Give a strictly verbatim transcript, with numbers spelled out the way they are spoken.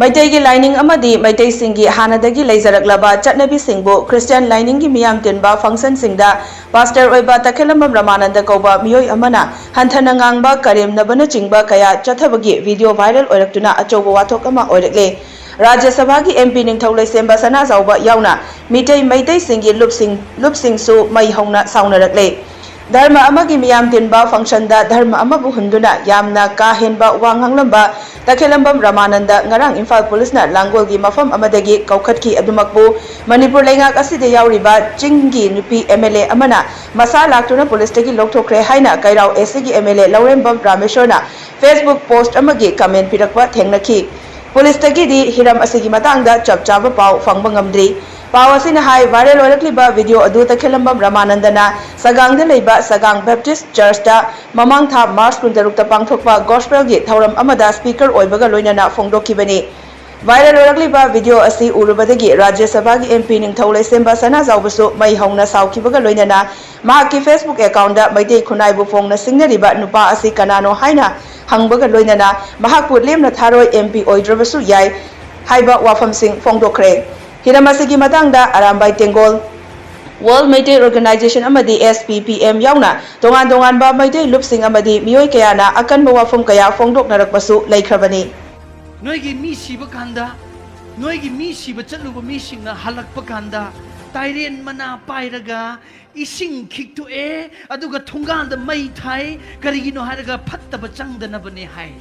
ꯃꯩꯇꯩꯒꯤ ꯂꯥꯏꯅꯤꯡ ꯑꯃꯗꯤ ꯃꯩꯇꯩꯁꯤꯡꯒꯤ ꯍꯥꯟꯅꯗꯒꯤ ꯂꯩꯖꯔꯛꯂꯕ ꯆꯠꯅꯕꯤꯁꯤꯡꯕꯨ ꯈ꯭ꯔꯤꯁꯇꯤꯌꯥꯟ ꯂꯥꯏꯅꯤꯡꯒꯤ ꯃꯤꯌꯥꯝ ꯇꯤꯟꯕ ꯐꯪꯁꯟꯁꯤꯡꯗ ꯄꯥꯁꯇꯔ ꯑꯣꯏꯕ ꯇꯈꯦꯂꯝꯕꯝ ꯔꯃꯥꯅꯟꯗ ꯀꯧꯕ ꯃꯤꯑꯣꯏ ꯑꯃꯅ ꯍꯟꯊꯅ ꯉꯥꯡꯕ, ꯀꯔꯦꯝꯅꯕꯅꯆꯤꯡꯕ ꯀꯌꯥ ꯆꯠꯊꯕꯒꯤ ꯚꯤꯗꯤꯑꯣ ꯚꯥꯏꯔꯦꯜ ꯑꯣꯏꯔꯛꯇꯨꯅ ꯑꯆꯧꯕ ꯋꯥꯊꯣꯛ ꯑꯃ ꯑꯣꯏꯔꯛꯂꯦ꯫ ꯔꯥꯖ꯭ꯌ ꯁꯚꯥꯒꯤ ꯑꯦꯝ ꯄꯤ ꯅꯤꯡꯊꯧ ꯂꯩꯁꯦꯝꯕ ꯁꯅꯥꯖꯥꯎꯕ ꯌꯥꯎꯅ ꯃꯤꯇꯩ ꯃꯩꯇꯩꯁꯤꯡꯒꯤ ꯂꯨꯞꯁꯤꯡ, ꯂꯨꯞꯁꯤꯡꯁꯨ ꯃꯩ ꯍꯧꯅ ꯁꯥꯎꯅꯔꯛꯂꯦ꯫ ꯙꯔꯃ ꯑꯃꯒꯤ ꯃꯤꯌꯥꯝ ꯇꯤꯟꯕ ꯐꯪꯁꯟꯗ ꯙꯔꯃ ꯑꯃꯕꯨ ꯍꯨꯟꯗꯨꯅ ꯌꯥꯝꯅ ꯀꯥ ꯍꯦꯟꯕ ꯋꯥ ꯉꯥꯡꯂꯝꯕ ꯇꯈꯦꯂꯝꯕꯝ ꯔꯃꯥꯅꯟꯗ ꯉꯔꯥꯡ ꯏꯝꯐꯥꯜ ꯄꯨꯂꯤꯁꯅ ꯂꯥꯡꯒꯣꯜꯒꯤ ꯃꯐꯝ ꯑꯃꯗꯒꯤ ꯀꯧꯈꯠꯈꯤ꯫ ꯑꯗꯨꯃꯛꯄꯨ ꯃꯅꯤꯄꯨꯔ ꯂꯩꯉꯥꯛ ꯑꯁꯤꯗ ꯌꯥꯎꯔꯤꯕ ꯆꯤꯡꯒꯤ ꯅꯨꯄꯤ ꯑꯦꯝ ꯑꯦꯜ ꯑꯦ ꯑꯃꯅ ꯃꯁꯥ ꯂꯥꯛꯇꯨꯅ ꯄꯨꯂꯤꯁꯇꯒꯤ ꯂꯧꯊꯣꯛꯈ꯭ꯔꯦ ꯍꯥꯏꯅ ꯀꯩꯔꯥꯎ ꯑꯦ ꯁꯤꯒꯤ ꯑꯦꯝ ꯑꯦꯜ ꯑꯦ ꯂꯧꯔꯦꯝꯕꯝ ꯔꯥꯃꯦꯁꯣꯔꯅ ꯐꯦꯁꯕꯨꯛ ꯄꯣꯁꯠ ꯑꯃꯒꯤ ꯀꯃꯦꯟ ꯄꯤꯔꯛꯄ ꯊꯦꯡꯅꯈꯤ꯫ ꯄꯨꯂꯤꯁꯇꯒꯤꯗꯤ ꯍꯤꯔꯝ ꯑꯁꯤꯒꯤ ꯃꯇꯥꯡꯗ ꯆꯞ ꯆꯥꯕ ꯄꯥꯎ ꯐꯪꯕ ꯉꯝꯗ꯭ꯔꯤ꯫ ꯄꯥꯎ ꯑꯁꯤꯅ ꯍꯥꯏ, ꯚꯥꯏꯔꯦꯜ ꯑꯣꯏꯔꯛꯂꯤꯕ ꯚꯤꯗꯤꯑꯣ ꯑꯗꯨ ꯇꯈꯦꯂꯝꯕꯝ ꯔꯃꯥꯅꯟꯗꯅ ꯁꯒꯥꯡꯗ ꯂꯩꯕ ꯁꯒꯥꯡ ꯕꯦꯞꯇꯤꯁ ꯆꯔꯆꯇ ꯃꯃꯥꯡ ꯊꯥ ꯃꯥꯔꯆ ꯀꯨꯟꯇꯔꯨꯛꯇ ꯄꯥꯡꯊꯣꯛꯄ ꯒꯣꯁꯄꯦꯜꯒꯤ ꯊꯧꯔꯝ ꯑꯃꯗ ꯁ꯭ꯄꯤꯀꯔ ꯑꯣꯏꯕꯒ ꯂꯣꯏꯅꯅ ꯐꯣꯡꯗꯣꯛꯈꯤꯕꯅꯤ꯫ ꯚꯥꯏꯔꯦꯜ ꯑꯣꯏꯔꯛꯂꯤꯕ ꯚꯤꯗꯤꯑꯣ ꯑꯁꯤ ꯎꯔꯨꯕꯗꯒꯤ ꯔꯥꯖ꯭ꯌ ꯁꯚꯥꯒꯤ ꯑꯦꯝ ꯄꯤ ꯅꯤꯡꯊꯧ ꯂꯩꯁꯦꯝꯕ ꯁꯅꯥꯖꯥꯎꯕꯁꯨ ꯃꯩ ꯍꯧꯅ ꯁꯥꯎꯈꯤꯕꯒ ꯂꯣꯏꯅꯅ ꯃꯍꯥꯛꯀꯤ ꯐꯦꯁꯕꯨꯛ ꯑꯦꯀꯥꯎꯟꯗ ꯃꯩꯇꯩ ꯈꯨꯟꯅꯥꯏꯕꯨ ꯐꯣꯡꯅ ꯁꯤꯡꯅꯔꯤꯕ ꯅꯨꯄꯥ ꯑꯁꯤ ꯀꯅꯥꯅꯣ ꯍꯥꯏꯅ ꯍꯪꯕꯒ ꯂꯣꯏꯅꯅ ꯃꯍꯥꯛꯄꯨ ꯂꯦꯝꯅ ꯊꯥꯔꯣꯏ, ꯑꯦꯝ ꯄꯤ ꯑꯣꯏꯗ꯭ꯔꯕꯁꯨ ꯌꯥꯏ ꯍꯥꯏꯕ ꯋꯥꯐꯝꯁꯤꯡ ꯐꯣꯡꯗꯣꯛꯈ꯭ꯔꯦ꯫ ꯍꯤꯔꯝ ꯑꯁꯤꯒꯤ ꯃꯇꯥꯡꯗ ꯑꯔꯥꯝꯕꯥꯏ ꯇꯦꯡꯒꯣꯜ, ꯋꯥꯔꯜꯗ ꯃꯩꯇꯩ ꯑꯣꯔꯒꯅꯥꯏꯖꯦꯁꯟ ꯑꯃꯗꯤ ꯑꯦꯁ ꯄꯤ ꯄꯤ ꯑꯦꯝ ꯌꯥꯎꯅ ꯇꯣꯉꯥꯟ ꯇꯣꯉꯥꯟꯕ ꯃꯩꯇꯩ ꯂꯨꯞꯁꯤꯡ ꯑꯃꯗꯤ ꯃꯤꯑꯣꯏ ꯀꯌꯥꯅ ꯑꯀꯟꯕ ꯋꯥꯐꯝ ꯀꯌꯥ ꯐꯣꯡꯗꯣꯛꯅꯔꯛꯄꯁꯨ ꯂꯩꯈ꯭ꯔꯕꯅꯤ꯫ ꯅꯣꯏꯒꯤ ꯃꯤ ꯁꯤꯕ ꯀꯥꯟꯗ, ꯅꯣꯏꯒꯤ ꯃꯤ ꯁꯤꯕ ꯆꯠꯂꯨꯕ ꯃꯤꯁꯤꯡꯅ ꯍꯜꯂꯛꯄ ꯀꯥꯟꯗ, ꯇꯥꯏꯔꯦꯟ ꯃꯅꯥ ꯄꯥꯏꯔꯒ ꯏꯁꯤꯡ ꯈꯤꯛꯇꯣꯛꯑꯦ, ꯑꯗꯨꯒ ꯊꯣꯡꯒꯥꯟꯗ ꯃꯩ ꯊꯥꯏ꯫ ꯀꯔꯤꯒꯤꯅꯣ ꯍꯥꯏꯔꯒ, ꯐꯠꯇꯕ ꯆꯪꯗꯅꯕꯅꯦ ꯍꯥꯏ꯫